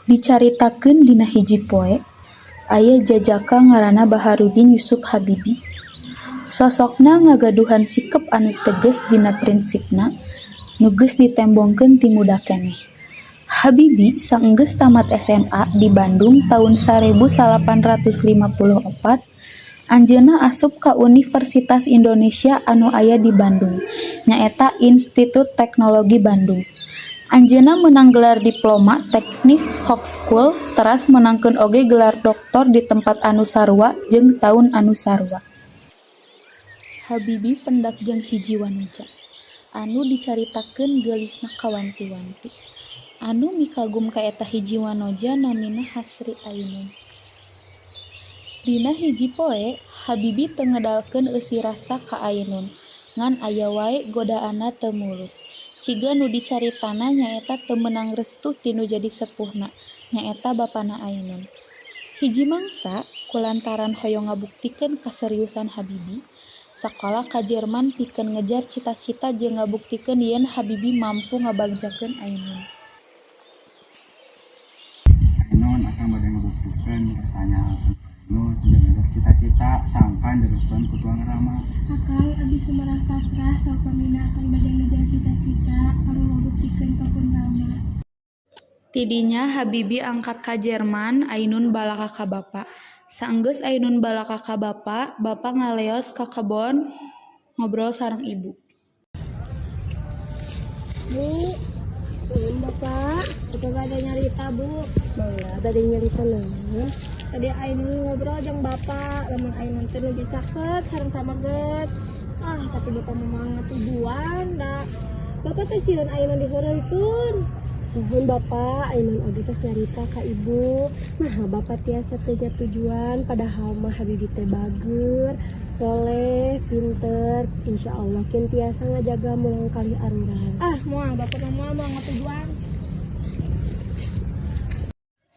Dicaritakeun dina hiji poe, aya jajaka ngaranna Baharuddin Yusuf Habibie. Sosokna ngagaduhan sikep anu teges dina prinsipna nu geus ditembongkeun ti muda keneh. Habibie saenggeus tamat SMA di Bandung taun 1954, anjeunna asup ka Universitas Indonesia anu aya di Bandung, nyaeta Institut Teknologi Bandung. Anjeunna meunang gelar Diploma Teknik Hochschule teras meunangkeun oge gelar doktor di tempat anu sarua jeung taun anu sarua. Habibie pendak jeung hiji wanoja, anu dicaritakeun geulisna kawanti-wanti. Anu mikagum ka eta hiji wanoja namina Hasri Ainun. Dina hiji poe, Habibie teu ngedalkeun eusi rasa ka Ainun, ngan aya wae godaanna teu mulus. Ciga nu dicaritana nyaeta teu meunang restu ti nu jadi sepuhna, nyaeta bapana Ainun. Hiji mangsa, kulantaran hoyong ngabuktikeun kaseriusan Habibie, sakola ka Jerman pikeun ngejar cita-cita jeung ngabuktikeun yen Habibie mampu ngabagjakeun Ainun. Ainun akang bade ngabuktikeun rasanya Ainun jeung ngejar cita-cita sangkan direstuan ku tuang rama. Akang, abdi sumarah pasrah saupamina akang bade ngejar cita-cita kanggo ngabuktikeun ka pun rama. Ti dinya Habibie angkat ka Jerman, Ainun balaka ka bapa. Saenggeus Ainun balaka ka bapa, bapa ngaleos ka kebon ngobrol sareng ibu. Bu, nuhun Bapak, Bapak bade nyarita, Bu. Mangga, bade nyarita naon? Tadi Ainun ngobrol jeung Bapak, lamun Ainun teh nuju caket sareng pameget. Ah, tapi Bapak mah ngatujuan da. Bapak teh sieun Ainun diheureuykeun. Nuhun Bapak, Ainun oge tos nyarita ka Ibu. Nah, Bapak tiasa teu tujuan padahal mah Habibie teh bager, soleh, pinter. Insya Allah kin tiasa ngajaga murangkalih arurang. Ah, moal Bapak mah moal moal ngatujuan.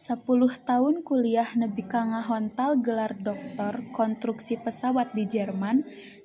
10 taun kuliah nepi ka ngahontal gelar doktor konstruksi pesawat di Jerman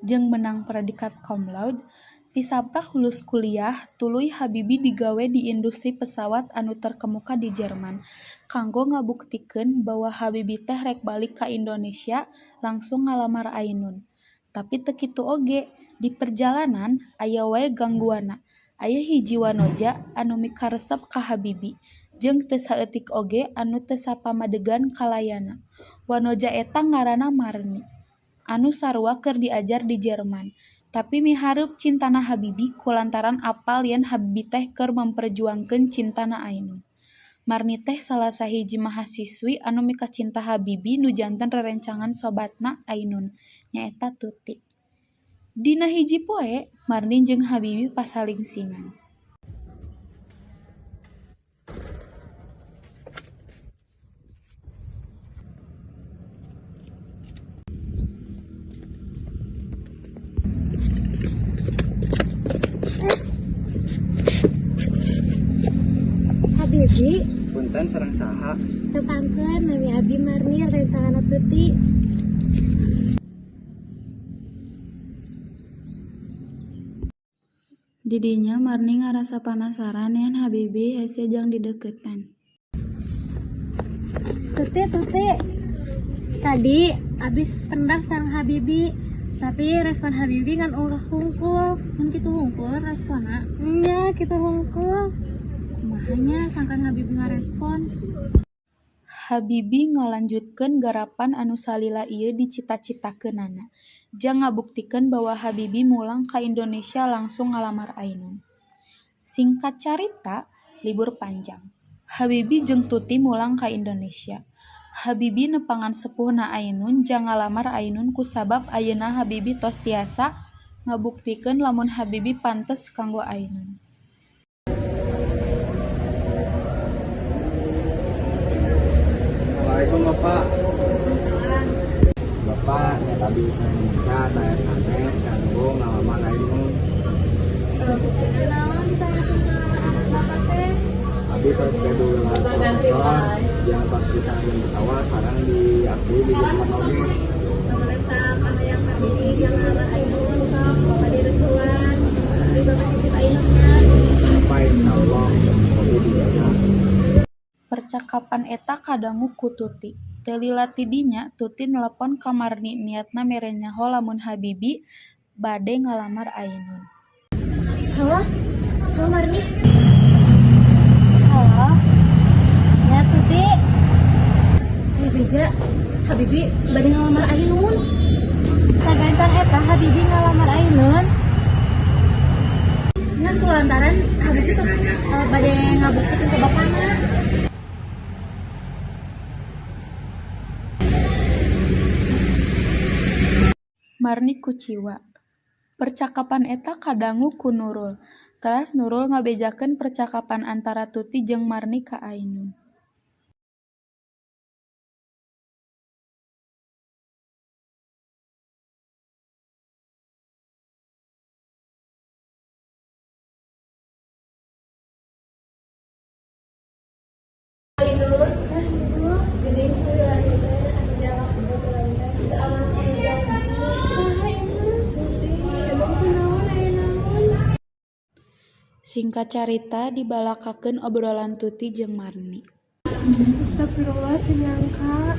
jeung meunang predikat cum laude. Ti saprak lulus kuliah, tuluy Habibie digawe di industri pesawat anu terkemuka di Jerman. Kanggo ngabuktikeun bahwa Habibie teh rek balik ka Indonesia langsung ngalamar Ainun. Tapi teu kitu oge, di perjalanan aya wae gangguanna. Aya hiji wanoja anu mikaresep ka Habibie, jeung teu saeutik oge anu teu sapamadegan kalayana. Wanoja eta ngaranna Marni, anu sarua keur diajar di Jerman, tapi mihareup cintana Habibie kulantaran apal yen Habibie teh keur memperjuangkeun cintana Ainun. Marni teh salah sahiji mahasiswi anu mikacinta Habibie nu janten rerencangan sobatna Ainun, nyaeta Tuti. Dina hiji poe, Marni jeung Habibie pasalingsingan. Habibie, Punten, sareng saha? Tepangkeun, nami abdi Marni, rencangan Tuti. Di dinya Marni ngarasa panasaran yen Habibie hese jang dideuketan. Tuti, Tuti. Tadi abis pendak sareng Habibie, tapi respon Habibie ngan ulah hungkul. Mun kitu hungkul responna? Nya, kitu hungkul. Kumaha nya sangkan Habibie ngarespon? Habibie ngalanjutkeun garapan anu salila ieu dicita-citakeunana, jang ngabuktikeun bahwa Habibie mulang ka Indonesia langsung ngalamar Ainun. Singkat carita, libur panjang, Habibie jeung Tuti mulang ka Indonesia. Habibie nepangan sepuhna Ainun jang ngalamar Ainun kusabab ayeuna Habibie tos tiasa ngabuktikeun lamun Habibie pantes kanggo Ainun. Assalamualaikum, Bapak. Bapak, niat abdi ka Indonesia taya sanes kanggo ngalamar Ainun. Buktina naon bisa yakin ka anak Bapak teh? Abdi tos gaduh gelar profesor yang tos bisa ngajen pesawat sareng diakui di Jerman oge. Lamun eta kahayang Habibie jang ngalamar Ainun, sok Bapak direstuan. Jadi Bapak titip Ainunnya. Bapak, insya Allah oge dijaga. Pacakapan eta kadangu ku Tuti. Teu lila ti dinya Tuti nelepon ka Marni niatna mere nyaho lamun Habibi bade ngalamar Ainun. Halo? Halo, Marni? Halo? Ya, Tuti. Eh, beja, Habibi bade ngalamar Ainun. Sagancang eta Habibi ngalamar Ainun. Ya, kulantaran Habibi terus bade ngabuktikeun ke bapana. Marni kuciwa. Percakapan eta kadangu ku Nurul. Teras Nurul ngabejakeun percakapan antara Tuti jeung Marni ka Ainun. Ainun, geuning salila ieu teh anu jalak babaturan teh teu aman anu janji. Saha Ainun? Tuti, emang kunaon aya naon? Singkat carita dibalakakeun obrolan Tuti jeung Marni. Astagfirullah, teu nyangka.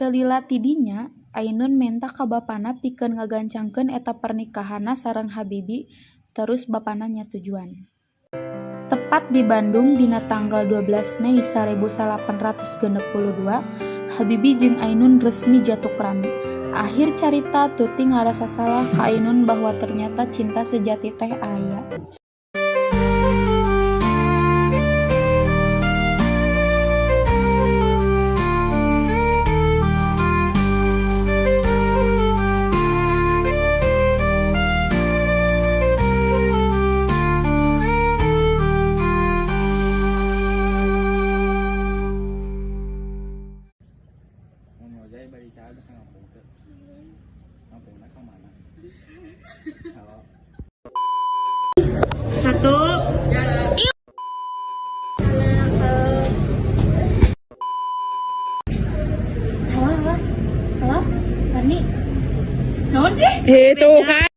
Teu lila ti dinya, Ainun menta ka bapana pikeun ngagancangkeun eta pernikahanna sareng Habibi terus bapana nyatujuan. Tepat di Bandung dina tanggal 12 Mei 1862, Habibi jeung Ainun resmi jatukrami. Akhir carita Tuti ngarasa salah ka Ainun bahwa ternyata cinta sejati teh aya. Mun ngojay bari caeu bisa ngampung teu? Ngampungna ka mana? Halo. Satu. Anak. Halo, halo. Halo, Marni. Naon sih? Itu kan.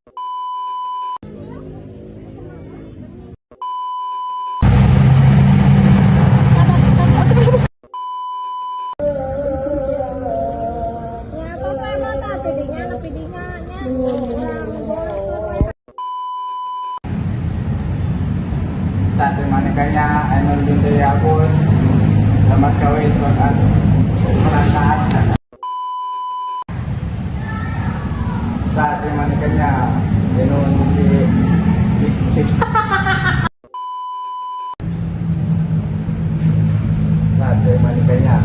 Ya, apa saya mah tah tidinya nepi dinya nya. Saat mana kayaknya Ainun binti Agus dan mas kawin perasaan saat mana kayaknya Ainun di saat mana kayaknya.